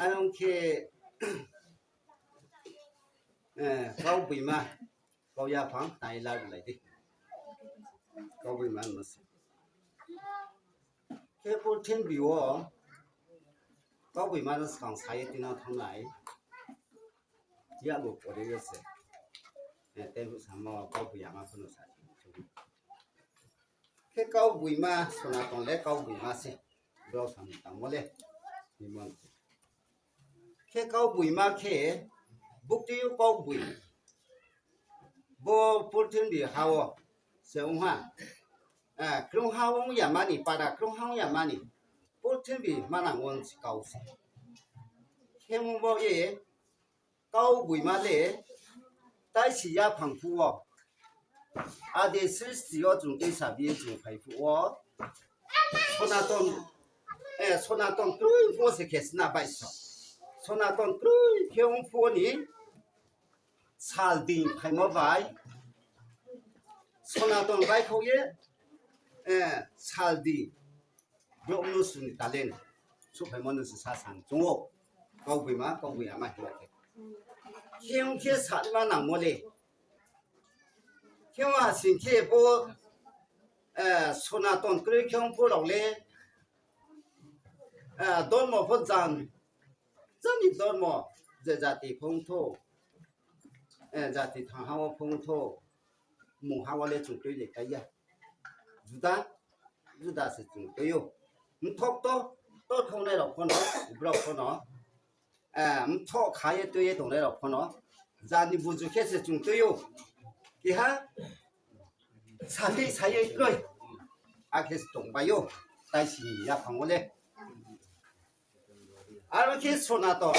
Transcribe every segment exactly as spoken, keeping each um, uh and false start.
Ang khe, eh, kauboima, kau yaphang, tai labu lai di. Kauboima no se. Khe purthimbi wo, kauboima no skang sa ye tuinang thanng nai. Yago pore yo se. Eh, tei bo samo kauboima pho no sa. Khe kauboima, Sonaton le kauboima se. Brao samung tangmo le. Himon. Khe kauboima khe, buktui yo kauboi. Bo purthimbi ha wo se ong ha. Eh, krungha ong ya mani, para krungha ong ya mani. Purthimbi manang wo se kau se. Khe mo bo ye, kauboima le, taisi yaphang phuh wo, adi sristi yo chung tuisa bi ye chung phai phuh wo, Sonaton, eh, Sonaton kroi phuh wo se khe sna bai so. Sonaton kroi khe ong phuh wo ni sal di phaimo bai, Sonaton baihkhouh ye, eh, sal di. Brouh mnusu ni talent souhphaimo no se sa sang chung ou. Kauboima, kauboima hingmo khe. Khe ong khe sanaima nangmo le. Khe ong ha sing khe bo, eh, Sonaton kroi khe ong phuh rao le, eh, dormo pho jan, jani dormo, je jati pho ong thou, eh, jati thang ha wo pho ong thou, mungha wo le chung tui le kai ya. Juda, juda se chung tui ou. Mthok to, to thongnai rao pho no, brao pho no, eh, mthok kha ye tui ye tongnai rao pho no, jani buju khe se chung tui ou. Keha, sathi sa ye kroi. Akhe se tong bai ou, taisi yaphang wo le. Aro khe Sonaton,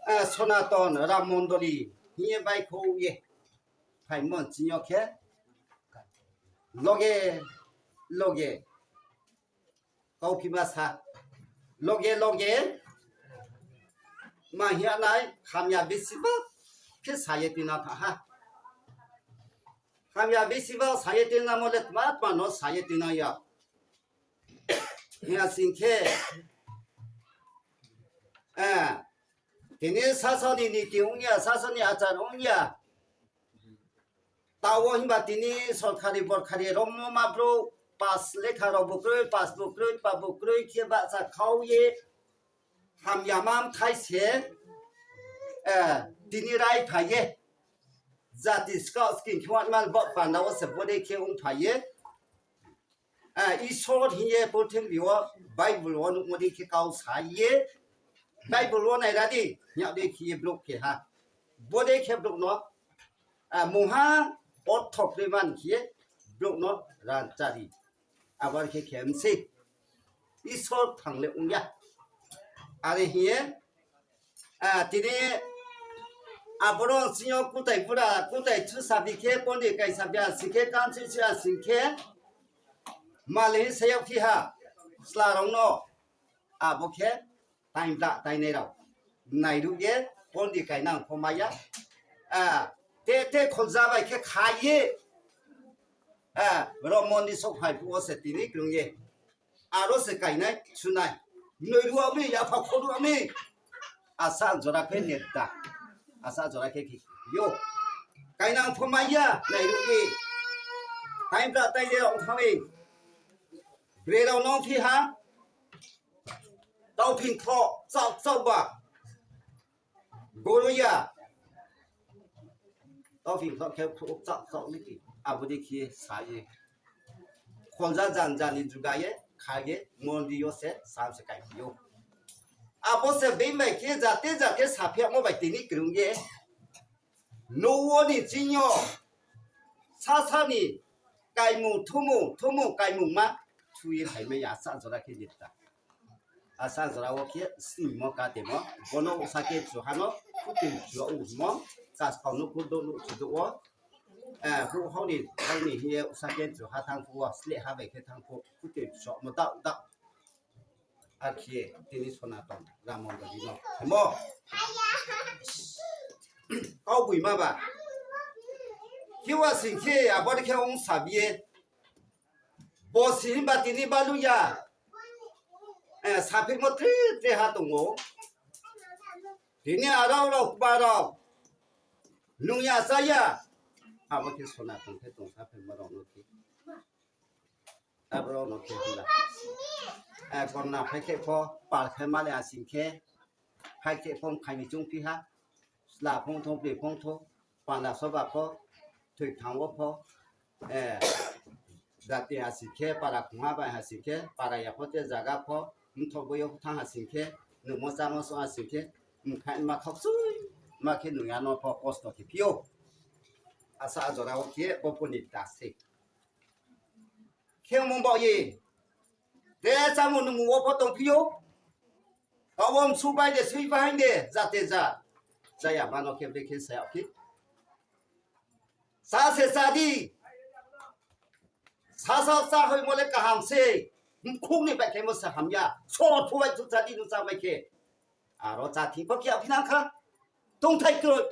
eh, Sonaton Ram Mondoli hing ye baihkhouh ye phaimo chini yo khe, loge, loge, kauphima sa, loge, loge, ma hing ya nai, hamya bisiba khe sa ye tuinang thanng ha. Hamya bisiba sa ye tuinangmo le tma tma no sa ye tuinang ya. Hing ya sing khe, eh, tini sasao ni niti ong ya, sasao ni achar ong ya. Taoh wo himba tini sorkari borkari rommo ma brouh, pass lekha rao bu kroi, pass bu kroi, pa bu kroi khe bahcha khau ye, hamya ma mthai se, eh, tini rai phai ye, jati skaoh sking khe uanma bo panda wo se bodei khe ong phai ye, eh, Isor hing ye purthimbi wo Bible wo nuhmo dei khe kau sa ye, Bible wo naira di, hing ya dei khe ye brouh khe ha. Bodei khe brouh no, eh, mungha ortho kroi man khe ye brouh no ranchari. Abo khe khe mse. Isor thang le ong ya. Are hing ye, ah, tini aboro sing yo kutai pura, kutai thusa bi khe, pondi kaisa bi a sing khe, kansi si a sing khe, male hing sa yag phi ha, chla rao no, abo khe, taingbra tainai rao nairuh ye, pondi kainang pho mai ya, ah, te, te kholja bai khe kha ye, ah, ro mondi souhphai phuh wo se tini krung ye. Aro se kainai, sunai. Noiruh mi, yapha khoruh mi. Asa jora khe neta. Asa jora khe khe yo. Kainang pho mai ya, nairuh mi. Taingbra tainai rao thanng mi. Bre rao no phi ha. Tauphing kho, chak chak ba. Goro ya. Tauphing kho khe kho chak chak ni ki. Abo dei khe sa ye. Kholja jan jan ni juga ye, kha ye, mondi yo se, sam se kai phi ou. Abo se being bai khe jate jate saphi yagmo bai tini krung ye. Nouh wo ni ching yo, sasa ni kaimung thumung, thumung kaimungma, thu ye phaimai ya, asa jora khe neta. Asa jora wo khe sningmo katemo, bono usa khe chuha no, khuti chuha ongmo, kasphang no khudo no chudo wo, eh, houh hao ni, hao ni hing ye usa khe chuha thanng phuh wo, sleh ha bai khe thanng phuh, khuti chuha mo dao dao. Akhe tini Sonaton Ram Mondoli no himo. Kauboima ba. Khiwa sing khe abo dei khe ong sa bi ye. Bo si himba tini balu ya. eh, saphimo tre tre ha tong ou. Tini arao rao kba rao nung ya chá ya. Abo khe Sonaton khe tong saphimo rao no khe. Abo rao no khe hla. Eh, korna phai khe pho, pal khe male asing khe, phai khe pho mkhaini chungphi ha, sla phongthou, bri phongthou, panda soba pho, thoi thang wo pho, eh, jati asing khe, para khongha bai asing khe, para ya pho te zaga pho, mthoh boi yo thanng asing khe, nungmo chámo song asing khe, mkha ma khaksui, ma khe nung ya no pho kosto khe phi ou. Asa jora wo khe bo pho ni ta se. Khe mung baoh ye. Te chámung nungmung wo pho tongphi ou. Abo msu bai de, sui bahai de, jate ja. Chaya ma no khe brekhe sa yag phi. Chá se chá di. Sasa chá hoihmo le kaham se. Mkhung ni baihkhlaimo se hamya. Sor pho bai thu chá di, nung chá bai khe. Aro chá thing pho khe yaphi nang kha. Tongthai kroi.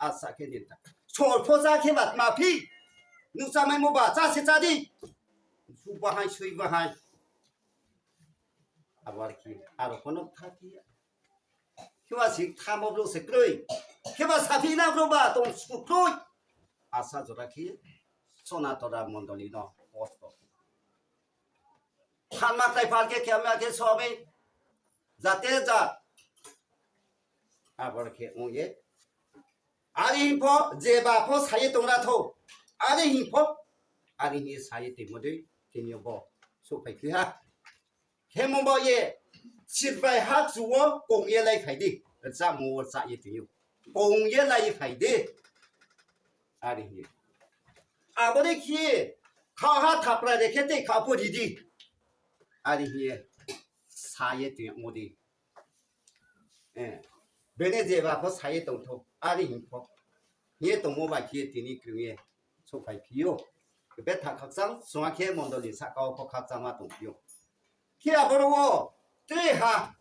Asa khe ni ta. Sor pho chá khe ba tma phi. Nung chámaimo ba chá se chá di. Su bahai, sui bahai. Abo ar khe, aro pho no tha phi ya. Khe ba si thamo brouh se kroi. Khe ba saphi na brouh ba tong sku kroi. Asa jora khe Sonaton Ram mondoli no kosto. Thanma khlai phal khe, khe ma khe somi. Jate ja. Abo khe ong ye. Are hing pho, jeba pho sa ye tong ra thou. Are hing pho, are hing ye sa ye tongmo dei, tini yo bo souhphai phi ha. Khe mung baoh ye, sirbai ha kchu wo kong ye lai phai di. Chámung wo chá ye tong ou. Kong ye lai phai di. Are hing ye. Abo dei khe, khaha thapra re khe tei kha pho ri di. Are hing ye, sa ye tongmo dei. Eh, bene jeba pho sa ye tong thou, are hing pho. Hing ye tongmo bai khe tini krung ye souhphai phi ou. Betha khakchang, sungha khe mondoli sahka wo pho khakchangma tongphi ou. Khe aboro wo tre ha.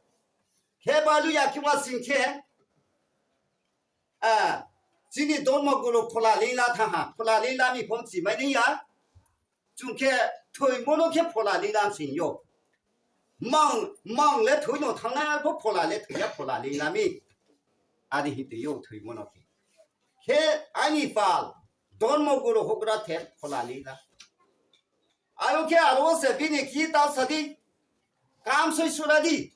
Khe balu ya khe ma sing khe, ah, chini dormo guru phola leing la thanng ha, phola leing la mi pho mchi mai nai ya. Chung khe thoimo no khe phola leing la sing ou. Mang, mang le thoi no thanng nai, arpho phola le thoi ya, phola leing la mi. Are hing tong ou thoimo no khe. Khe aini pal, dormo guru houhgra the phola leing la. Aro khe aro se bini khe ta sa di. Kamsoi sura di.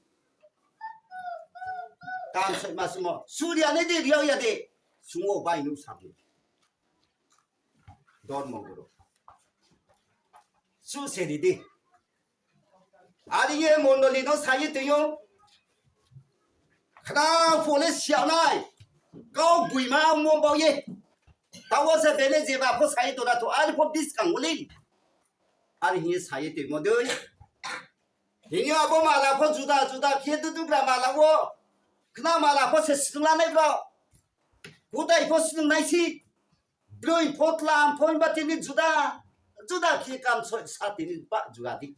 Kamsoi ma sumo. Suri ya nai di, ri yag ya de. Sung ou bai nu sa di. Dormo guru. Su se ri di. Are ye mondoli no sa ye tong ou. Khnang pho le si ya nai. Kau gboima ongmo baoh ye. Taoh wo se bene jeba pho sa ye tong ra thou, are pho buskang wo le. Are hing ye sa ye tongmo dei. Tini yo abo mala pho juda juda khe dudugra mala wo. Khna mala pho se snung la nai brao. Kutai pho snung nai si. Broi pho tlam pho himba tini juda juda khe kamsoi sa tini pah juga di.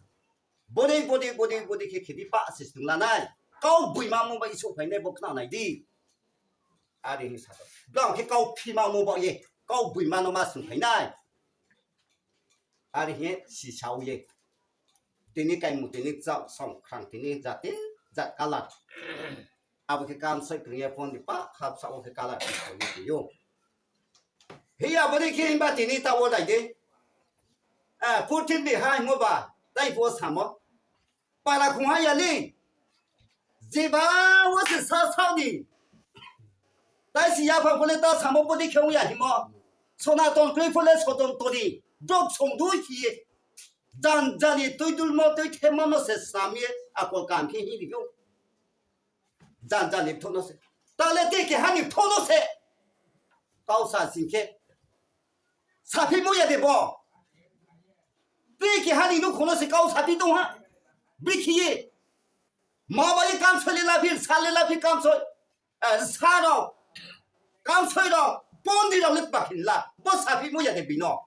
Bodei, bodei, bodei, bodei khe khe di pah se snung la nai. Kau gboima mo bai souhphai nai bo khna nai di. Are hing sa tong. Brao khe kau phima mo baoh ye, kau gboima no ma snungphai nai. Are hing ye sisao ye. Tini kaimung tini kchao, song khrang tini jate, jat colour. Abo khe kamsoi krung ye pho ni pah khapsa wo khe colour sisao ye tong ou. Hi abo dei khe himba tini taoh wo nai di. Eh, purthimbi ha hingmo ba, tai pho samo. Para khongha ya le. Jeba wo se sa sao ni. Tai si yaphang pho le ta samo bodei khe ong ya hingmo. Sonaton kroi pho le Sonaton ni. Brok song dui khe ye. Janja ni tuidulmo tuithemmo no se snam ye akol kam khe hing ri ou. Janja ni bthouh no se. Ta le te keha ni bthouh no se. Kau sa sing khe. Saphimo ya de bo. Te keha ni nouhkhong no se kau saphi tong ha. Bikhe ye. Ma bai ye kamsoi le laphi, sa le laphi kamsoi. Eh, sa rao. Kamsoi rao. Pondi rao le bakhin la. Bo saphimo ya de bino.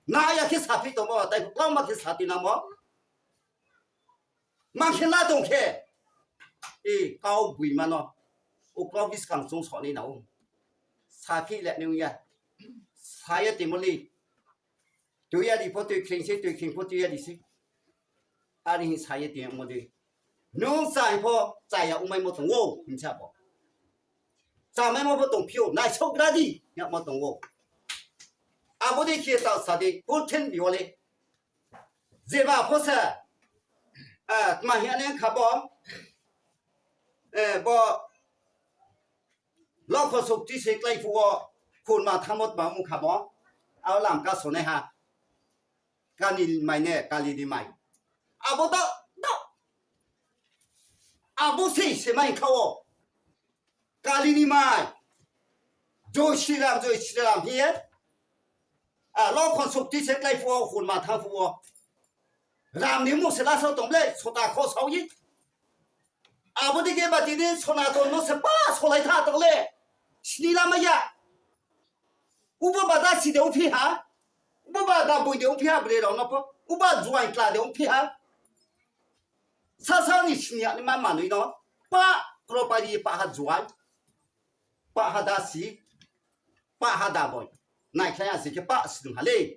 Na ya khe saphi tongmo, tai kau ma khe saphi nangmo. Ma khe la tong khe. E, kau gboima no. Uklau buskang chung sonai na ou. Saphi le nung ya. Sa ye tongmo le. Tui ya di pho tui khring se, tui khring pho tui ya di se. Are hing sa ye tongmo dei. Nung chai pho chaya ongmaimo tong ou, hing sa bo. Chamaimo pho tongphi ou, naisouhgra di, hingmo tong ou. Abo dei khe taoh sa di, purthimbi wo le. Jeba pho se, eh, tma hing ye kha bo, eh, bo lokho sukti se klái phuh wo, khunma thanngmo tma ong kha bo, abo lam kasonaiha. Kali ni mai ne, Kali ni mai. Abo to, to. Abo se se mai kha wo. Kali ni mai. Joi Shri Ram, Joi Shri Ram hing ye. A, lokho sukti se klái phuh wo, khunma thanng phuh wo. Ram ni mmung se lasao tong le, sota kho sao ye. Abo dei khe ba tini Sonaton no se pa solai tha tong le. Sini lamai ya. Ubo ba dasi de ongphi ha. Ubo ba daboi de ongphi ha bre rao no pho. Ubo ba juaing kla de ongphi ha. Sasa ni sini ya ni ma manoi no. Pa kropari pa ha juaing. Pa ha dasi. Pa ha daboi. Naikhlai ya se khe pa snung ha le.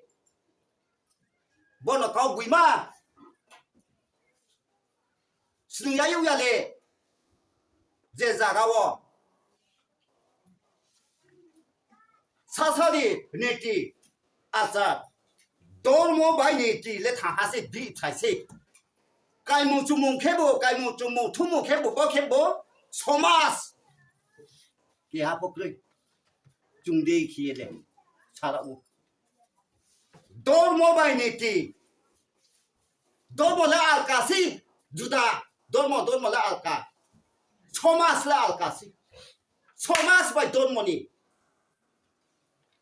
Bono kau gboima. Snung ya yag ya le. Je zaga wo. Sasa ni niti, achar, dormo bai niti le thanng ha se, bihthai se. Kaimung chumung khe bo, kaimung chumung thumung khe bo, bo khe bo, somaj. Keha pho kroi. Chung dei khe ye le, sara ou. Dormo bai niti. Dormo le alka se, juda. Dormo, dormo le alka. Somaj le alka se. Somaj bai dormo ni.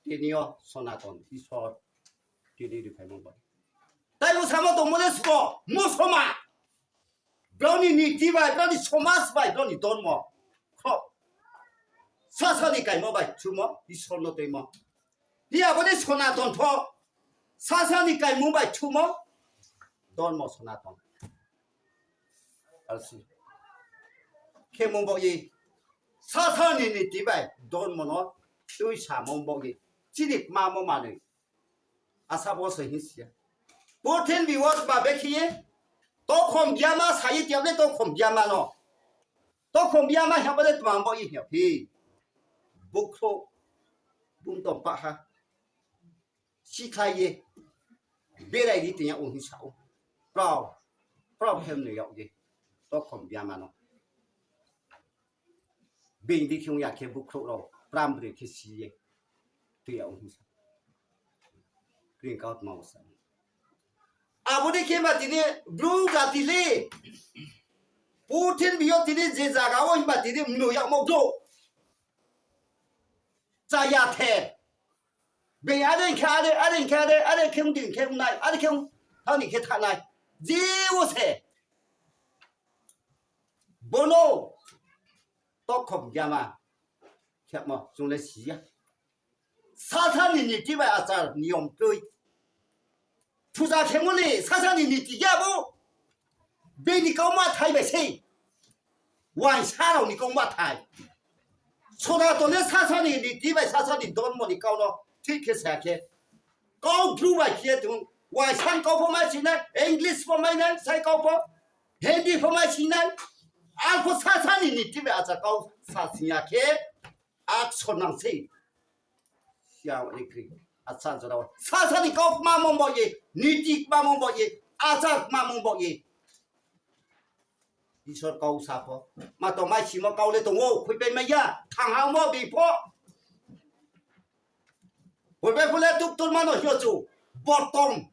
Tini yo Sonaton Isor tini riphaimo bai. Tai bo samo tongmo le sbo, mosoma. Brao ni niti bai, brao ni somaj bai, brao ni dormo. Kho. Sasa ni kaimo bai chumo, Isor no tuimo. Hi abo ni Sonaton pho. Sasa ni kaimung bai chumo. Dormo Sonaton. Alsi. Khemung baoh ye. Sasa ni niti bai, dormo no. Tui samung baoh ye. Chini kmamo manoi. Asa bo se hing si ya. Purthimbi wo ba bekhe ye. Tokhom biama sa ye tiap le tokhom biama no. Tokhom biama hing bo le tma baoh ye hing ya phi. Bukhrouh. Bung tong pah ha. Sikhlai ye. Berai di tong ya ong hing sa ou. Prao. Prao khe mnoi yag ye. Tokhom biama no. Being di khe ong ya khe bukhrouh rao pram broi khe si ye. Tui ya ong hing sa. Kring kautma wo sa. Abo dei khe ba tini Bru jati le. Purthimbi yo tini je zaga wo himba tini mnoi yagmo brouh. Chaya the. Being are khe are, are khe are, are khe ong di khe ong nai, are khe ong thao ni khe thanng nai. Je wo se. Bono tokhom biama khemo chung le si ya. Sasa ni niti bai achar niyom kroi. Puja khemo le sasa ni niti ya bo. Bini kau mathai bai sei. Uaingsa rao ni kau mathai. Sonaton le sasa ni niti bai sasa ni dormo ni kau no thik khe sa khe. Kau Bru bai khe tong, uaingsa ni kau pho mai si nai, English pho mai nai, sai kau pho, Hindi pho mai si nai. Arpho sasa ni niti bai achar kau sa sing ya khe, aksor nang sei. Siya ni kri, achar jora wo. Sasa ni kau kmamo baoh ye, niti kmamo baoh ye, achar kmamo baoh ye. Isor kau sa pho. Ma tong mai simo kau le tong ou, khuipai mai ya, thanng ha mo bi pho. Khuipai pho le tuktorma no hing yo chu, bortom.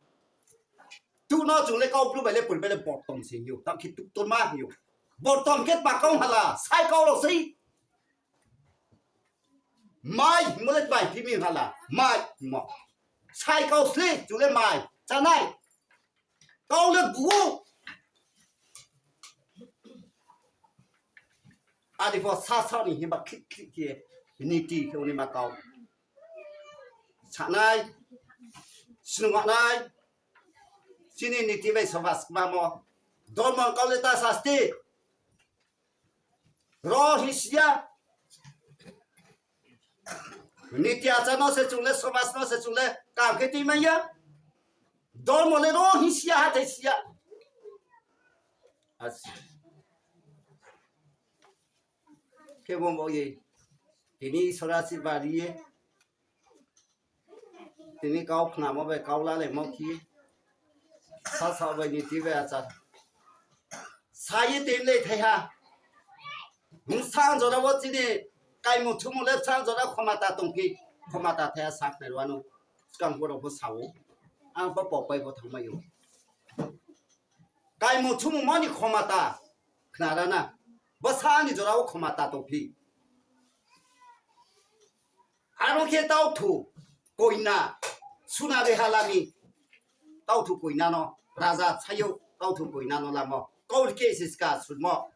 Tuk no chung le kau Bru bai le purbe le bortom se hing ou, tang khe tuktorma hing ou. Bortom khe tma kau hala, sai kau rao sei. Mai hingmo le mai phi mi hala, mai hingmo. Sai kau sle, chung le mai, chánai. Kau le bu ou. Adi pho sasa ni himba khlik khlik khe, niti khe ong ni ma kau. Sanai, snungnai, chini niti bai sobas kmamo. Dormo kau le ta sasti. Ro hing si ya. Niti achar no se chung le, somaj no se chung le, kam khe tuimai ya. Dormo le ro hing si ya, hathái si ya. Asi. Khe bo bo ye, tini Isor asirbad ri ye, tini kau khnamo bai kau lalaimo khe, sasa bai niti bai achar sa ye tini le thaiha. Bsa jora wo chini kaimung thumung le bsa jora khomata tongphi, khomata thaiha sakhnari wano. Skang borok pho sa ou, ang pho pokpai pho thanngmai ou. Kaimung thumungmo ni khomata khnarana, bsa ni jora wo khomata tongphi. Aro khe tauthu koina, sunari hala ni tauthu koina no raja sai ou, tauthu koina no lamo, kaurkeh siska sumo.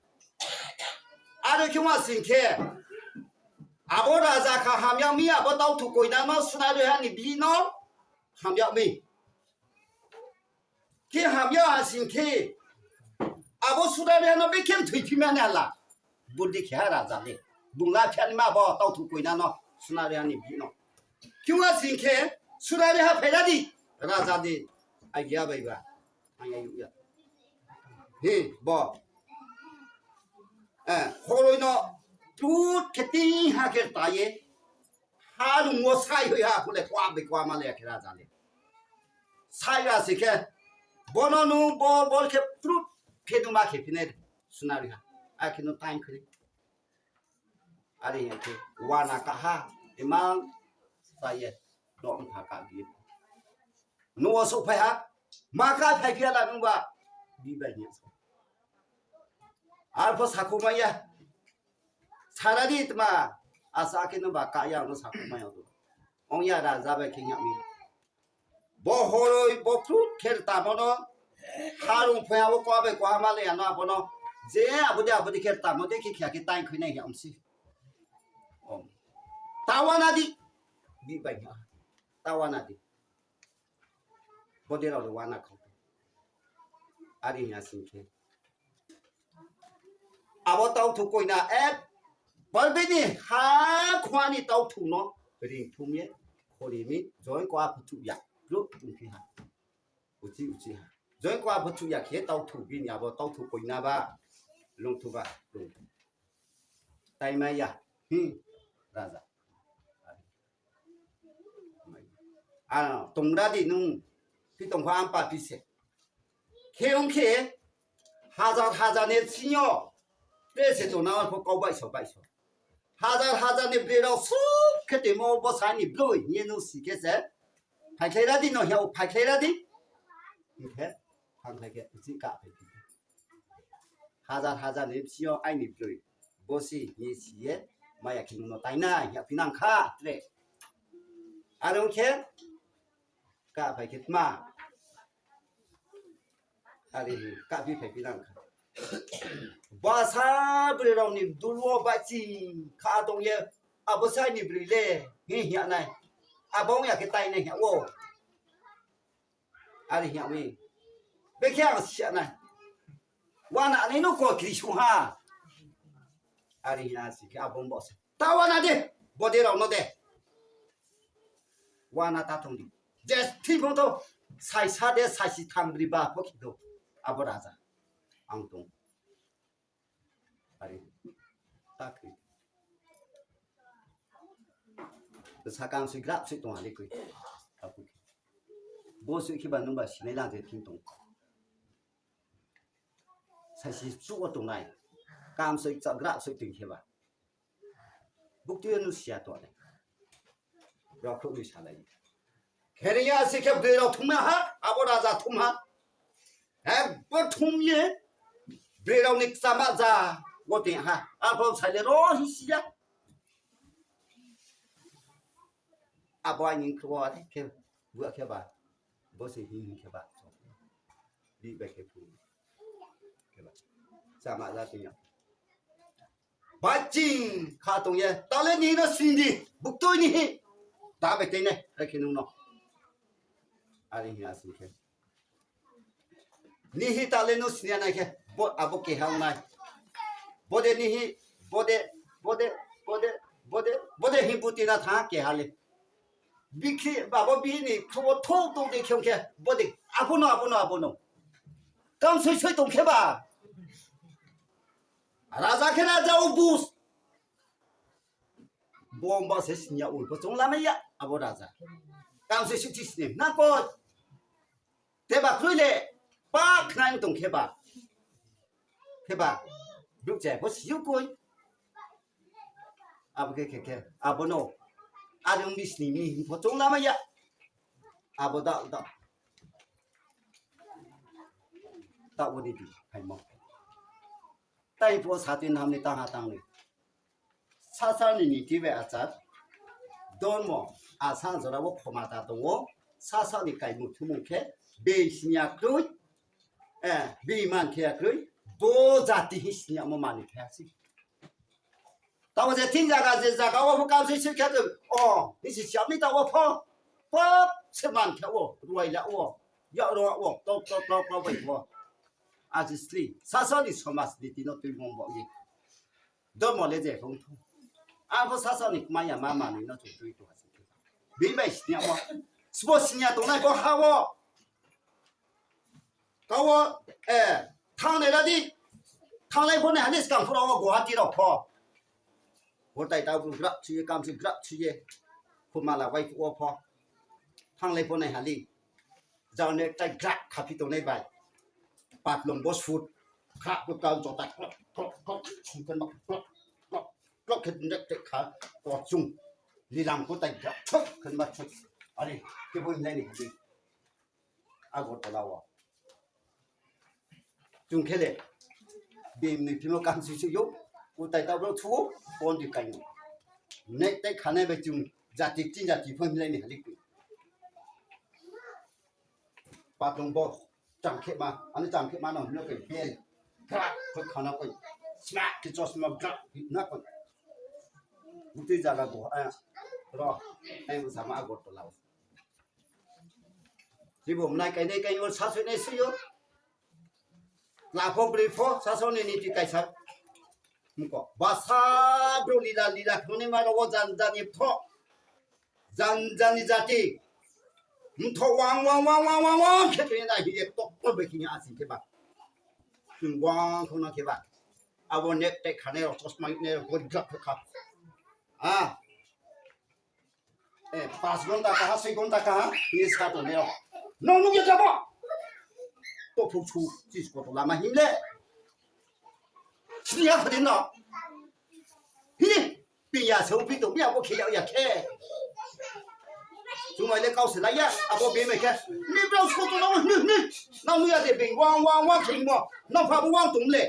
Aro khe uasing khe, abo raja kha hamya mi, abo tauthu koina no sunari ha ni bihih no hamya mi. Khe hamya ha sing khe, abo sunari ha no bekhe mthoiphi mani hala. Budi khe ha raja le. Bung la phiya ni ma bo tauthu koina no, sunari ha ni bihih no. Khe uasing khe, sunari ha phaira di, raja de, agia bai ba. Ang ya yuk ya. Hi, bo. Horoi no, prut khe ting ha khe ta ye. Harung wo sai hoi ha, kule kua bai kua ma le khe raja le. Sai ya si khe, bono nung bol bol khe prut khe nung ma khe phinai, sunari ha. Akhe nung taing khe. Are hing khe, wana kaha, imang sa ye, dong kha ka bi. Nung wo souhphai ha, ma ka phai phiya la nungba, bi bai hing ye sa. Arpho sakhouh mai ya. Saradi tma, asa khe nungba ka ya no sakhouh mai ya to. Ong ya raja bai khe hing ya mi. Bo horoi, bo prut khe rtamo no, harung phai abo kua bai kua ma le ya no abo no. Je abo de, abo de khe rtamo de khe khe khe taing khuinai hing ya msi. Tawana di. Bi bai ha. Tawana di. Bode rao le wana khau. Are hing ya sing khe. Abo tauthu koina, e, balbini ha khua ni tauthu no ringthum ye, khori mi, join ko aphuchuh ya, brouh tongphi ha. Uchi, uchi ha. Join ko aphuchuh ya khe tauthu bini abo tauthu koina ba, lungthu ba, lungthu. Taimai ya, hi, raja. Ano, tongra di nung, phi tong kho ang pa phi se. Khe ong khe, hazar hazar ni sing yo, tre se tongnang pho kau baihso baihso. Hazar hazar ni broi rao suh khe toimo bo sa ni broi hing ye nung si khe se, phaikhlai ra di no hing ya, o phaikhlai ra di. Hing khe, phaikhlai khe, uchih ka phai phi khe. Hazar hazar ni bsing yo aini broi. Bo se hing ye si ye, maya khe nung no tainai hing ya phi nang kha, tre. Are ong khe, ka phai khe tma. Are hing, ka phi phai phi nang kha. Basa broi rao ni dul wo baching kha tong ye, abo sa ni broi le, hing hing ya nai. Abo ong ya khe tainai hing ya wo. Are hing ya mi. Bekhe ang si ya nai. Wana nai no ko kri sung ha. Are hing ya si khe abo bo se. Ta wana de. Bode rao no de. Wana ta tong di. Je thing pho to. Saisa de, saisi tham bri ba pho khe do. Abo raja. Ang tong. Are. Ta kri. Sakang soi grap soi tong ha le koi. Bo soi khe ba nung ba sinai lang je thing tong. Saisi chuh wo tongnai. Kam soi cha grap soi tong khe ba. Buktui yo nung siya tong nai. Rao khrouh ni salai. Khe ri ya si khe broi rao thum ha, abo raja thum ha. Ekbar thum ye, broi rao ni kchama ja, wo tong ha. Arpho sai le ro hing si ya. Abo aini khrouh wo are khe, bua khe ba, bo se hing hing khe ba. Bi bai khe phu. Khe ba. Kchama ja tong ya. Baching kha tong ye, ta le nihi no sing di, buktui nihi. Ta bai tei nai, are khe nung no. Are hing ya sing khe. Nihi ta le no sing ya nai khe, bo, abo keha ong nai. Bode nihi, bode, bode, bode, bode, bode hing buti na thanng keha le. Bikhi, abo bihih ni khrouh wo thou tong de khe ong khe, bode, abo no, abo no, abo no. Kam soi soi tong khe ba. Raja khe raja o bus. Bo ba se sini ya ul pho chung lamai ya, abo raja. Kam se suthi sini na ko. Teba kroi le, pa khnai tong kheba. Kheba, brouh che pho siyo koi. Abo khe, khe, khe, abo no. Are ong di sini mi hing pho chung lamai ya. Abo da, da. Taoh wo di di, phaimo. Tai pho satin ham ni tang ha tang ni. Sasa ni niti bai achar, dormo, asa jora wo khomata tong ou, sasa ni kaimung thumung khe, bini sini ya kroi, eh, bini man khe ya kroi, bo jati hi sini yamo mani khe ha se. Taoh je thing zaga je zaga wo pho kam se se khe, o, ni si siam ni taoh wo pho, pop se man khe wo, ruai la wo, yak ro wo, tok, tok, tok, tok bai pho. Aji sli, sasa ni somas niti no tuimung bo ye. Dormo le je phung thu. Ang pho sasa ni kmai ya ma manoi no chung tui tong ha se. Bini bai sini yamo. Sbo sini ya tongnai bo ha wo. Taoh wo, eh, thangnai ra di. Thanglai pho nai ha ni skang phuh rao wo Guwahati rao pho. Hotai taoh bru grap chu ye, kam chu grap chu ye. Khumala wai phuh wo pho. Thanglai pho nai ha li. Jang necktie grap khaphi tongnai bai. Patlong bo suit. Khrap bo kau jota klok, klok, klok, sungkhen ma klok, klok, klok khe necktie kha, kochung. Lilang kotai grap, chok, khen ma chok. Are, khe bo hinglai ni hadi. Agartala wo. Chung khe le, bini phimo kam si si yo, utai ta bro thu, pon di kai no. Necktie khanai bai chung jati, tin jati pho hinglai ni hadi koi. Patlong bo, cham khe ma, ani cham khe ma no, hino koi bel, krak, koi khana koi, sma, ki chosma, krak, na koi. Bukti jaga bo, eh, ro, eh, sama Agartala wo. Jibo mnai kainai kainai wo sasoi nai si yo. Lapho bripho sasao ni niti kaisa. Mko basa bro lila lila khongnai ma rao wo jan jan ni pho. Jan jan ni jati. Mtho wang wang wang wang wang wang khe tui na hi ye tok tok bai khe ni asing khe ba. Chung wang khong na khe ba. Abo necktie khanai rao chosma nai rao gori grap khe kha. Ah. Eh, pas ghonta kaha, soi ghonta kaha, hing ye sa tongnai rao. Nung nung ye jabo. To phuk su, chis koto lama hing le. Sini ya khadin no. Hini, pi ya se upi to, pi ya bo khe ya ya khe. Chumai le kau se lai ya, abo be mai khe. Ni brao su koto lama, ni, ni. Nang nu ya de bing, wang, wang, wang, khe mo. Nang pha bo wang tong le.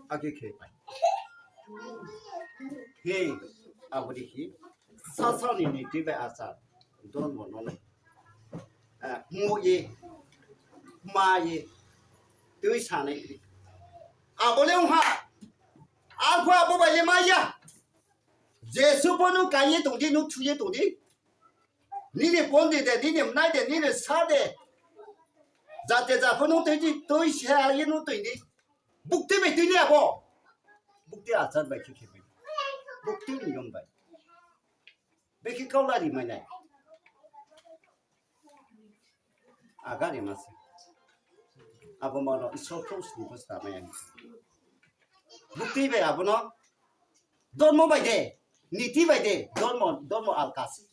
Ake khe pai. He, abo dei khe, sasa ni niti bai achar, dormo no le, eh, mo ye, ma ye, tui sanai kri. Abo le ong ha, ang pho abo bai le ma ya. Jesu pho nung kai ye tong di, nung thu ye tong di. Nini pondi de, nini mnai de, nini sa de. Jate ja pho nung tui di, tui se ha ye nung tui di. Bukti bai tui ni abo. Bukti achar bai khe khe bai. Bukti ni yong bai. Bekhe kau lari mai nai. Agari ma se. Abo ma no Isor khrouh sini pho sta mai ya. Bukti bai abo no. Dormo bai de. Niti bai de. Dormo, dormo alka se.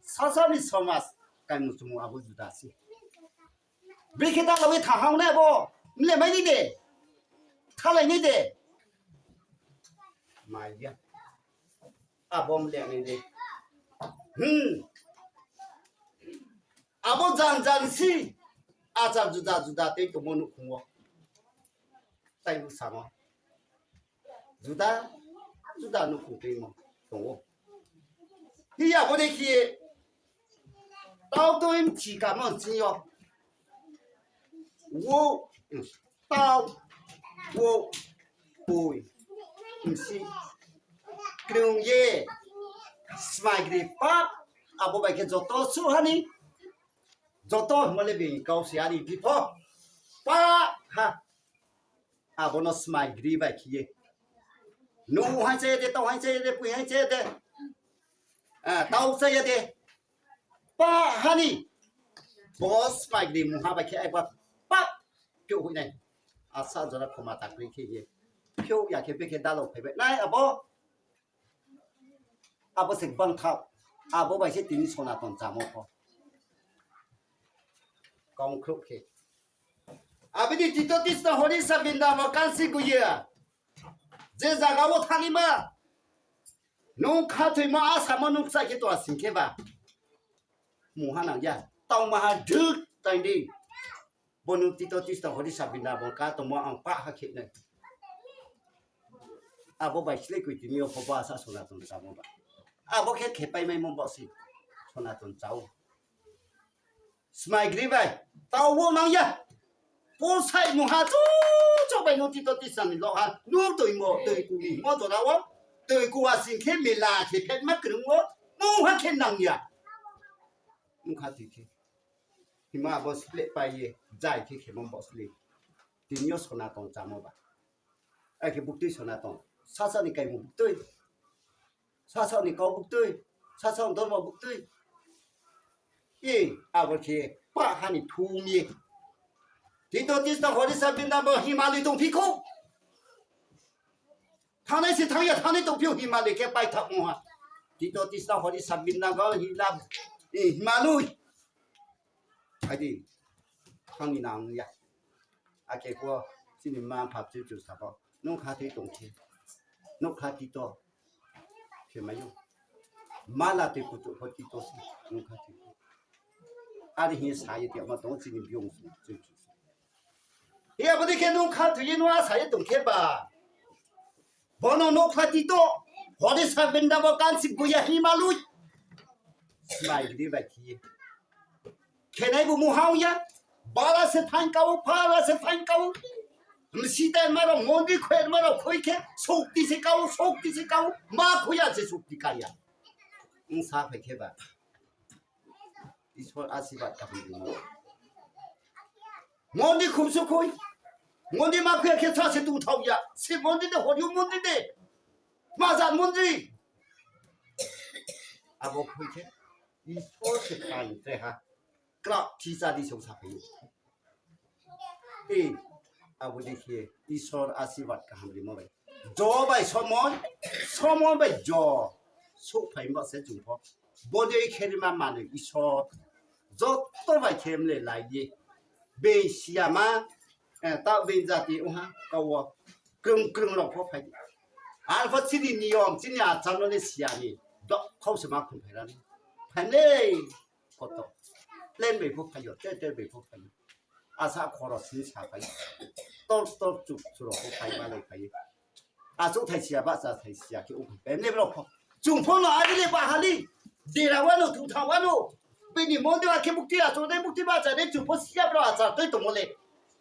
Sasa ni somas. Kaimu chumu abo juda se. Brekhe ta lawi tha hang nai abo. Mle mai ni de. Thalai ni de. Mai ya. Abo mle ni de. Hmm. Abo jan jan si. Achar juda juda tei tongmo nuhkhung wo. Tai bsa no. Juda, juda nuhkhung tui mo tong ou. Hi ya bo dei khe, tau tui mthi kamo sing yo. Wo, tau, wo, poi, msi, krung ye, smai gri pap, abo bai khe joto suh ha ni, joto hingmo le bini kau se ani bipho, pa ha. Abo no smai gri bai khe ye. Nuh hai cha ya de, tau hai cha ya de, poi hai cha ya de. Ah, tau cha ya de. Pa ha ni. Bo smai gri mungha bai khe ai ba. Pa. Phiouh hoih nai. Asa jora khoma ta kri khe ye. Phiouh ya khe bekhe dalao phai bai nai abo. Abo se gbang thaoh. Abo bai se tini Sonaton chámo pho. Kongkhrouh khe. Abo ni tito tisno hori sa binda mo kansi guya. Je zaga wo thangnaima. Nung khathoimo asamo nung kchai khe tong sing khe ba. Mungha nang ya. Taoh maha duk tang di. Bo nung tito tisno hori sa binda mo ka tongmo ang pah ha khe nai. Abo bai slei koi tini yo pho bo asa Sonaton chámo ba. Abo khe khepai maimo bo se Sonaton chá ou. Smai gri bai, tau wo nang ya. Pusai mungha chu, chu bai nung tito tisna ni lo ha. Nung toimo, toi ku ni mo jora wo. Toi ku wa sing khe mela khe phet ma krung wo. Mungha khe nang ya. Mungha toi khe. Hima abo spleh pai ye, jai khe khemo bo slei. Tini yo Sonaton chámo ba. Akhe buktui Sonaton. Sasa ni kaimung buktui. Sasa ni kau buktui, sasa ni dormo buktui. I, abo khe pah ha ni thum ye. Tito tisno hori sa binda bo Himaloi tongphi khou. Thanai se thang ya, thanai tongphi ou Himaloi khe paithaoh mungha. Tito tisno hori sa binda bo Hila, i, Himaloi. Phai di, thang ni nang ya. Akhe pho chini mma mpha chu chu sa pho. Nung kha tui tong khe. Nung kha tito. Khe mai ou. Mala tui kutu pho tito se. Nung kha tui. Are hing ye sa ye tiama tong chini biyong se chu chu sa. Hi abo dei khe nung kha tui ye nung a sa ye tong khe ba. Bono nung kha tito. Hori sa binda bo kansi guya Himaloi. Smai gidi bai khe ye. Khenai bo muhang ya. Bara se thaing kau, para se thaing kau. Msita ma rao, mondi khoi ma rao khoi khe, sokti se kau, sokti se kau, ma khoi ya se sokti ka ya. Ong sa phai khe ba. Isor asirbad kaham rimo. Mondi khumsu khoi. Mondi ma khoi ya khe sa se tongthao ya. Se mondi de, horiu mondi de. Majan mondi. Abo khoi khe. Isor se phai tre ha. Krak thisa di song saphai ou. E, abo dei khe Isor asirbad kaham rimo bai. Jo bai somoi, somoi bai jo. Souhphai ba se chung pho. Bodei khe rima manoi Isor. Joto bai khe mle lai ye. Being siyama, eh, taoh being jati ongha, kau wo. Krung krung rao pho phai di. Ar pho chini niyom, chini achar no le siya ni. Dokhau se ma khum phai ra ni. Phai le. Koto. Plane bai pho phai yo, ter ter bai pho phai yo. Asa khoro sini sa phai. Tor tor chuk churo pho phai ma lai phai. Achouh thai siya, bahcha thai siya khe ongphai pai ne brao pho. Chung pho no ari le bahali. Dera wano, thutha wano. Bini mondi akhe bukti achouh dei, bukti bahcha dei, chung pho siya brao achar toi tongmo le.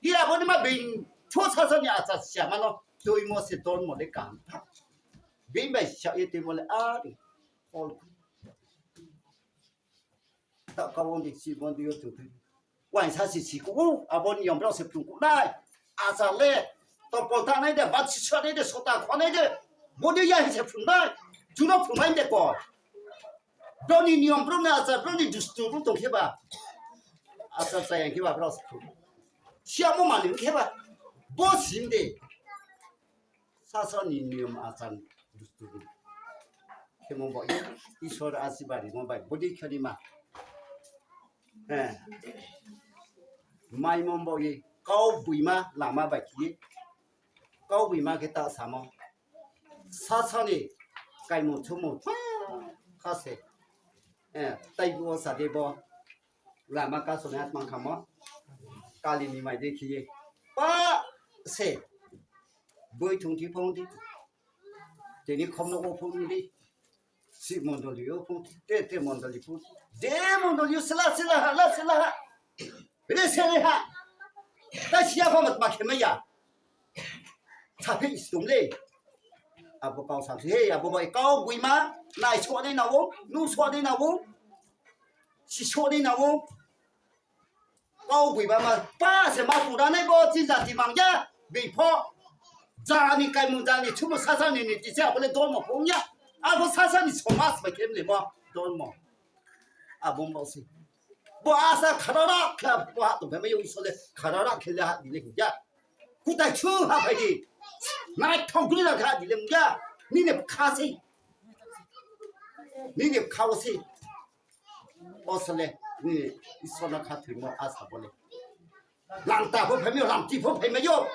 Hi abo ni ma being pho sasa ni achar siya mano. Toimo se dormo le kaham tha. Being bai siya ye toimo le ari. All. Taoh kau ong di, si mondi yo chung thai. Waisa si si ku, abo ni yom brao se phrung ku nai. Achar le, topol ta nai de, bat si sa nai de, sota kho nai de. Mondi ya hi se phrung nai. Chung no phrung nai de ko. Brao ni niyom, brao ni achar, brao ni dustu, brao tong khe ba. Achar chayang khe ba, brao se phrung. Siya mo mani khe ba. Bo sim de. Sasa ni niyom achar dustu di. Khemo bo ye, Isor asirbad rimo bai, bodei khe rima. Eh. Maimo bo ye, kau boima lama bai khe ye. Kau boima khe ta samo. Sasa ni kaimung thumung kha se. Eh, tai bo sa de bo. Lama kasonai atmang khamo. Kali ni mai de khe ye. Pa se. Boi thung thi phong thi. Tini khom no wo phong di. Si mondoli yo phong thi. Te te mondoli phong thi. De mondoli yo sila sila ha, la sila ha. Re se re ha. Ta siya pha mat ma khe ma ya. Saphi stum le. Abo kau sam se, he, abo bai kau boima, nai so nai na wo, nu so nai na wo, si so nai na wo. Kau boima ma, pa se ma pura nai bo, chin jati mang ya, bei pho. Jani kaimung jani, chumo sasa ni ni, ti se abo le dormo phong ya. Abo sasa ni somaj bai khe mle mo, dormo. Abo mo se. Bo asa kharara khe, bo ha tong phai mai yo Isor le, kharara khe le ha di le hing ya. Kutai chu ha phai di. Nai thong gri la ha di le hing ya. Nini kha se. Nini bkha wo se. Bo se le, nini Isor no khathoimo asa bo le. Langta pho phaimai yo, lamti pho phaimai yo.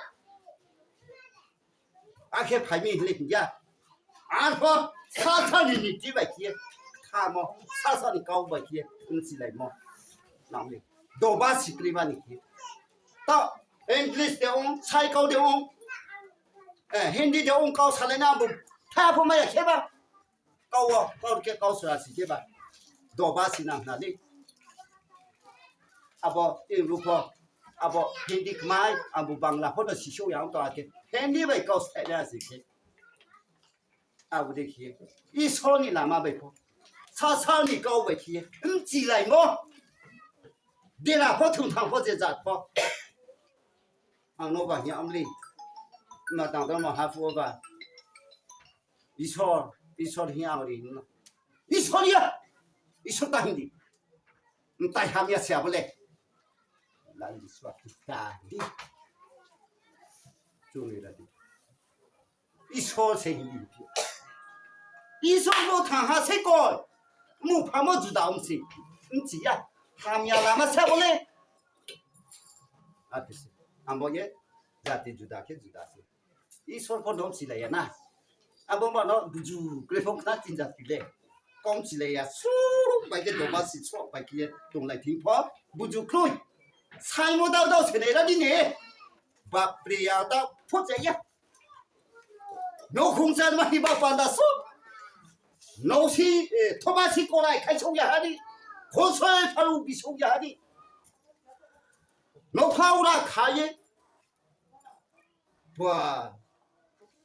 Akhe phaimai hing le hing ya. Arpho sasa ni niti bai khe ye, khamo, sasa ni kau bai khe ye, bchilaimo. Nang ni doba sikri mani khe. Taoh, English de ong, sai kau de ong, eh, Hindi de ong, kau salai na bo, tha pho mai ya khe ba. Kau wo, kau khe kau sra si khe ba. Doba si nang hna le. Abo, English pho, abo Hindi kmai, abo Bangla pho no sisouh ya ong tong akhe. Hindi bai kau salai na si khe. Abo dei khe ye, Isor ni lama bai pho, sasa ni kau bai khe ye, bchilaimo. Dera pho thungthang pho je jat pho. Ang no ba hing ya mli. Ma tang tang ma haphuh wo ba. Isor, Isor hing ang ri hing no. Isor ya. Isor ta hing di. Mtai hamya se abo le. Lal Jisu a kita di. Chung ni ra di. Isor se hing di. Isor bo thang ha se koi. Mungphamo juda ong se. Bchi ya. Hamya lama se abo le. Abo se. Abo ye. Jati juda khe juda se. Isor pho no bchilai ya na. Abo ma no buju kre pho khna chinja ti le. Kau bchilai ya, suh bai khe doba si suh bai khe ye tonglai thing pho. Buju kroi. Saimo dao dao se nai ra di ne. Bapre ya dao pho cha ya. Nouhkhong chan ma hi ba panda suh. Nouh si, eh, thoma si korai khai souh ya ha di. Khosoi pharu bi souh ya ha di. Nouh phaura kha ye. Ba.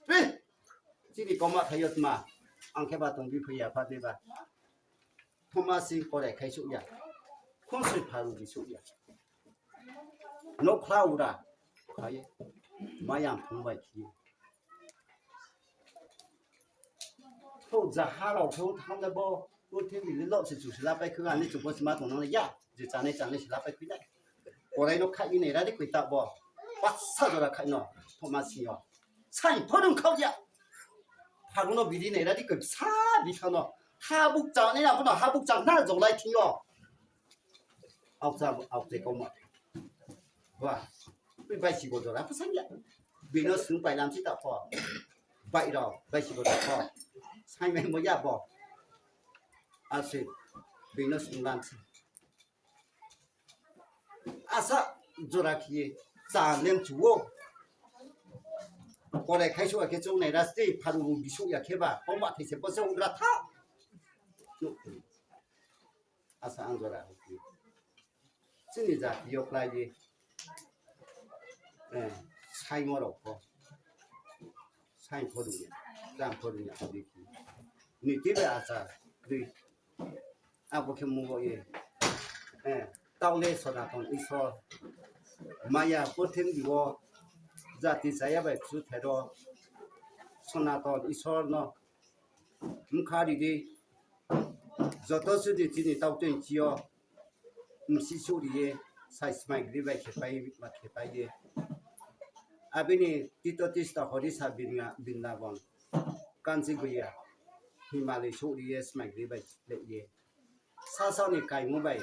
Ri. Chini koma thai yo tma. Ang khe ba tong bi phai ya pha de ba. Thoma si korai khai souh ya. Khonsoi pharu bi souh ya. Nouh khla ura. Khai. Mayang phung bai khi. Thou jaha rao thou thang le bo. Bo thing ni le lo se chu se la pai khu, ani chu bo se ma tong nang le ya. Je chanai chanai se la pai khu ya. Korai no khai ni nai ra di koi ta bo. Pasa jora khai no. Thoma si yo. Sai pho nung khau ya. Pharu no biri nai ra di koi sa bi sa no. Habuk chanai na bo no habuk chang na jolai thing yo. Aokcha, aokchai kau ma. Ba, bai si bo jora pho sang ya. Bino sung pai lam si ta pho. Bai rao, bai si bo jora pho. Sai mai mo ya bo. Ase, bino sung lam si. Asa jora khe ye, cha nem chu wo. Korai khai souh ya khe chung nai ra sdi, pharu bu bi souh ya khe ba, kau ma thai se bo se ugra tha. Asa ang jora hoih khe. Chini jati yo klái ye. Eh, saimo rao pho. Sai pho rung ya, jang pho rung ya, abo dei khe. Niti bai achar dei. Abo khe mung bo ye. Eh, taoh le Sonaton Isor. Maya purthimbi wo jati chaya bai kchu thero. Sonaton Isor no. Mkha ri di. Joto sudi chini tau tui chi yo. Msi souh ri ye, sai smai gri bai khe pai, ma khe pai ye. Abini tito tista horisa binga, binda bon. Kansi guya. Himalai souh ri ye, smai gri bai le ye. Sasao ni kaimu bai.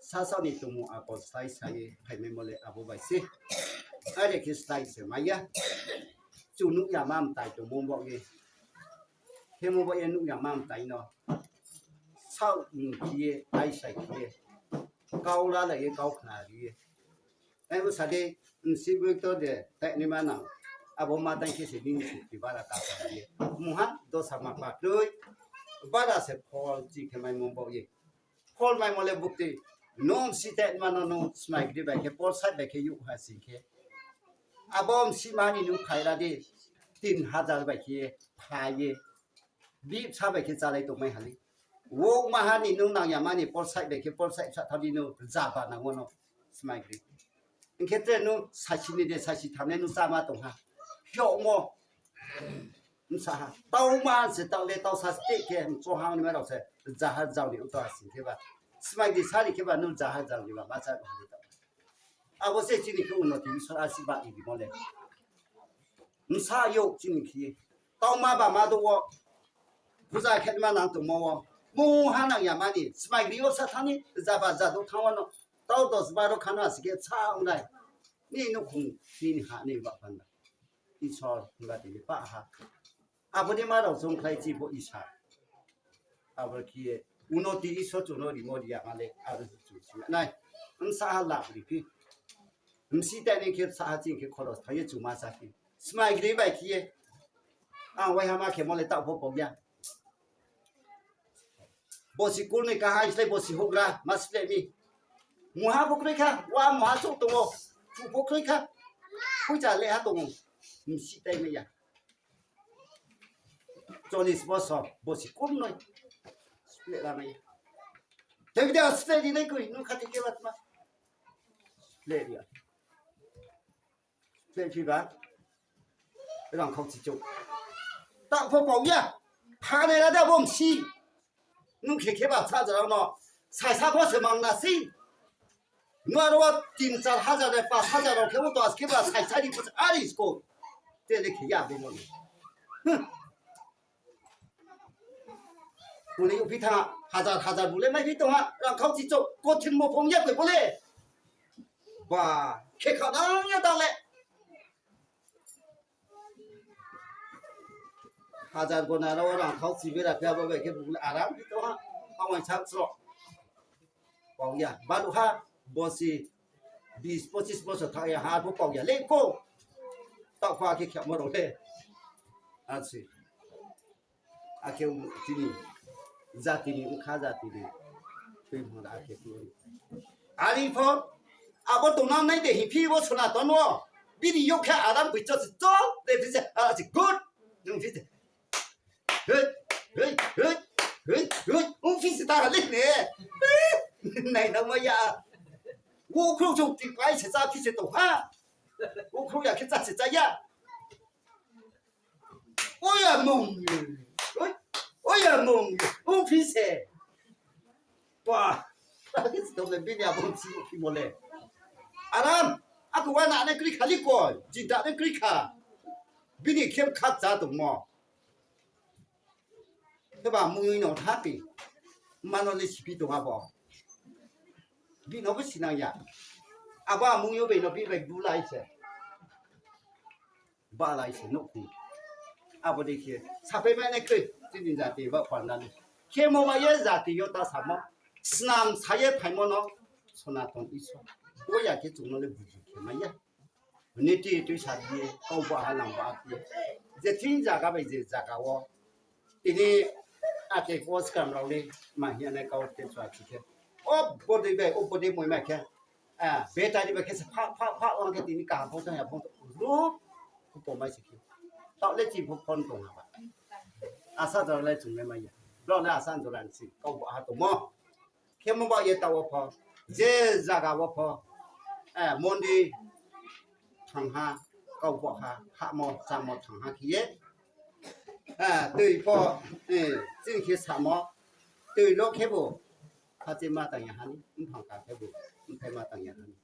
Sasao ni tongmung akol slái sa ye, phaimai mo le abo bai se. Are khe slái se mai ya. Chu nuh ya ma mtai tongmo bo ye. Khemo bo ye nuh ya ma mtai no. Saoh ni khe ye, aisai khe ye. Kau lalai ye, kau khna ri ye. Ai bo sa de, nsi bo to de, tai ni ma nang. Abo ma tai khe se nini sukti bara ta sa ye. Mungha, dosa ma pa tui. Bara se phol chi khe mai mo bo ye. Phol mai mo le bukti. Nung si te ma no nung smai gri bai khe, por side bai khe yuh ha sing khe. Abo msi ma ni nung phai ra di. Tin hajar bai khe phai ye. Bipsa bai khe chalai tongmai hali. Wok maha ni nung nang ya mani por side bai khe por side sa thani nung jaba nang wo no smai gri. Hing khe tre nung saisi ni de saisi tham le nung chama tong ha. Hiyokmo. Bsa ha. Tau ma se tau le tau sa ste khe, mchohang ni ma rao se, jahar jao ni uto ha sing khe ba. Smai di sari khe ba, nung jahar jao ni ba, ma cha ba ni tau. Abo se chini khe unnoti Isor asirbad ni bimo le. Bsa yo chini khe. Tau ma ba ma do wo. Puja khe ma nang tongmo wo. Mungha nang ya mani, smai gri wo sa thani, jaba jadu thang wo no. Tau dos baro khano asi khe sa ongnai. Ni nouhkhong, nini ha, ni ba panda. Isor, himba tini pa ha. Abo ni ma rao chung khlai chi bo Isor. Abo khe ye, unoti Isor chung no rimo ri ya ma le, aro chung si nai. Bsa ha lap ri phi. Bsi ta ni khe sa ha ching khe khoros thang ye chung ma sa phi. Smai gri bai khe ye. Ang waiha ma khe mo le taoh pho pau ya. Bosi kurnoi kaha islai bosi houhgra ma spleh mi. Muha pho kroi kha, wa muha chouh tong ou. Chu pho kroi kha. Poicha le ha tong ou. Bsi tai mai ya. Cholis bosor, bosi kurnoi. Spleh la mai ya. Tei bida spleh ri nai kroi, nung kha tei khe ba tma. Spleh ri ya. Spleh phi ba. Rangkhau chichouh. Taoh pho pau ya. Phanai ra da bo bsi. Nung khe khe ba sa jora no. Saisa pho se mang na si. Nung aro tin char hajar de pas hajar rao khe bo dos khe ba saisa ri pho se ari sko. Te le khe ya bo mo. Bung le youh phi thanng ha, hajar hajar bung le mai phi tong ha, rangkhau chichouh, kothin mo phong ya koi bo le. Ba, khe kha nang ya tang le. Hajar gona rao rangkhau chi bera phi abo bai khe bung le aram phi tong ha, amai sa sro. Pau ya, baluh ha, bosi bis pochis bosor thanng ya ha, arpho pau ya le ko. Taoh pho akhe khemo rao le. Asi. Akhe chini jati ni bkha jati ni tui mora akhe tui. Ari pho, abo tongnang nai de hing phi bo Sonaton wo. Bini yo khe aram bui cho se cho, de phi se, a, si good. Nung phi se. Hei, hei, hei, hei, hei, ong phi se ta ha le ne. Nai nang ma ya. Wo khrouh chung ti pai se cha phi se tong ha. Wo khrouh ya khe cha se cha ya. Oya mung. Oi, oya mung. Ong phi se. Ba. Tong le bini abo si phi mo le. Aram. Aku wa na ne kri khali koi. Jinta ne kri kha. Bini khem khat cha tongmo. Khe ba mung yo no tha pi. Mano le si phi tong abo. Bini bo sinang ya. Abo mung yo bai no bi bai bu lai se. Balai se nouhkhong. Abo dei khe sapai mai nai kroi, chini jati ba panda ni. Khemo ma ye jati yo ta samo. Snam sa ye phaimo no Sonaton Isor. Bo ya khe chung no le buji khe mai ya. Niti tui sa di ye, kau ba ha nang ba khe. Je thing zaga bai je zaga wo. Tini ake ko skam rao le, ma hing ya nai kau te chua khe khe. O bodei bai, o bodei moi mai khe. Ah, battery bai khe se pha, pha, pha, ong khe tini kaham phone tong ya phone tong. Ru, ko mai se khe. Taoh le chini phone tong ha ba. Asa jora le chung le mai ya. Brao le asa jora ni si, kau ba ha tongmo. Khemo ba ye taoh wo pho, je zaga wo pho, eh, mondir thang ha, kau bo ha, hahmo, chámo thang ha khe ye. Eh, tui pho, eh, chini khe samo, tui lo khebu, khachi ma tang ya ha ni, mphang ka khebu, mphai ma tang ya ha ni.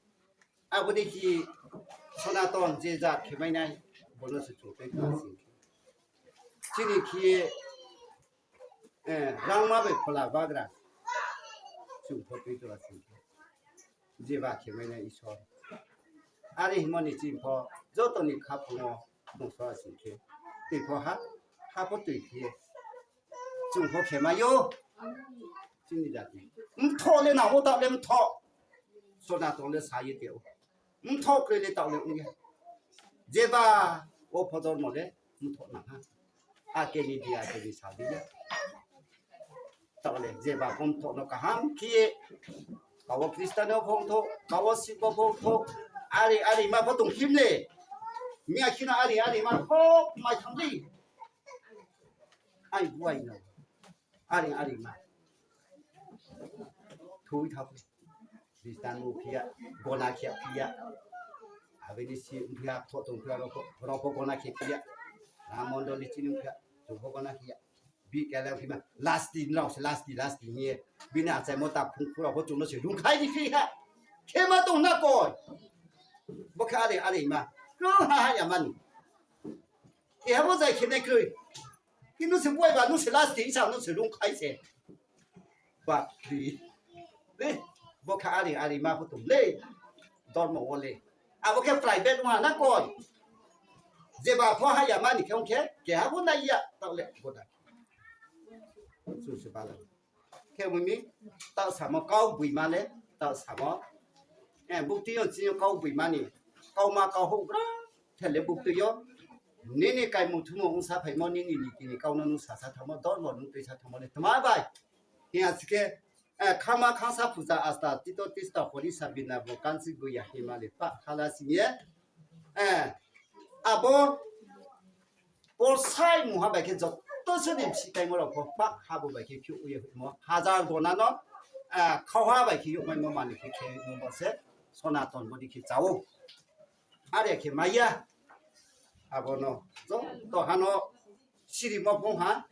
Abo dei khe Sonaton je jat khe mai nai, bo no se chung tei kha sing khe. Chini khe, eh, rangma bai phola bagra. Chung pho tui tora sing khe. Jeba khe mai nai Isor. Are hingmo ni chini pho joto ni khaphang wo tongsa sing khe. Tui pho ha, ha pho tui khe. Chung pho khe mai ou. Chini jati. Mthoh le nang ou, taoh le mthoh. Sonaton le sa ye te ou. Mthoh kroi le taoh le ong ye. Jeba wo pho dormo le mthoh nang ha. Ake ni di, ake ni sa di ye. Taoh le jeba pho mthoh no kaham khe ye. Kau wo Christian no pho mthoh, kau wo Sikh bo pho mthoh. Are, are ma pho tong khim le. Miya kheno are, are ma pho mai thang di. Ai buai no. Are, are ma. Thui thao. Christian bo phi ya, gona khe phi ya. Abo ni si phi ya, thoh tong phi ya, rao pho, rao pho gona khe phi ya. Ram mondoli chini phi ya, chung pho gona khe ya. Bi kele phi ma, lasti rao se, lasti, lasti hing ye. Bini achaimo ta khungkhu rao pho chung no se rungkhai di phi ha. Khe ma tong na koi. Bo khe are, are ma. Krung ha ha ya mani. Keha bo zai khe nai kroi. Nung se buai ba, nung se last di sa, nung se rung khai se. Ba, di. Bo khe ari, ari ma pho tong le. Dormo wo le. Abo khe private ong ha na koi. Jeba pho ha ya mani khe ong khe, keha bo nai ya, taoh le bo da. Chung se bala. Khe bo mi, taoh samo kau boi ma le, taoh samo. Buktui yo chini yo kau boi mani, kau ma kau houhgra, the le buktui yo. Nini kaimung thumung ongsa phaimo, nini niti ni kau no nung sasa thanngmo, dormo nung tuisa thanngmo le tma bai. Hing ya si khe, khama khangsa puja asta, tito tista hori sabina bo kansi goi ya hima le pah khala sing ye. Abo Polsai mungha bai khe joto se ni bsih kaimo rao pho pah ha bo bai khe phiouh ye hoihmo. Hajar gona no, khauha bai khe youhmaimo mani khe khe mo bo se Sonaton bodi khe chá ou. Are khe mai ya. Abo no joto ha no sirimo phung ha,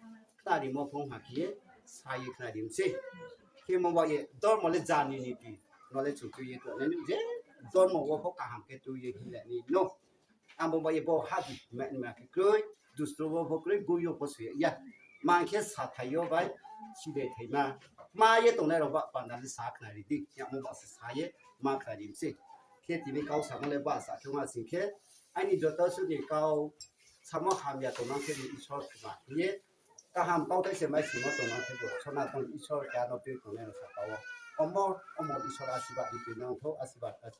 khnarimo phung ha khe ye sa ye khnari mi sei. Khe mo ba ye dormo le jani niti no le chung tui ye tongnai ni je dormo wo pho kaham khe tui ye hinglai ni no. Abo ba ye bo hadi ma, ma khe kroi, dustro wo pho kroi, goi yo pho soi ya. Ma khe sathai yo bai, sidai thaima. Ma ye tongnai rao ba panda le sa khnari di, yamo ba se sa ye, ma khnari mi sei. Khe tini kau samo le ba sa khe ma sing khe, aini joto suh ni kau samo hamya tongma khe ni Isor khma ye, kaham kauthai se mai simo tongma khe bo, Sonaton Isor keha no tui tongnai rao saka wo. Omo, omo Isor asirbad di tui nang thou, asirbad, asirbad.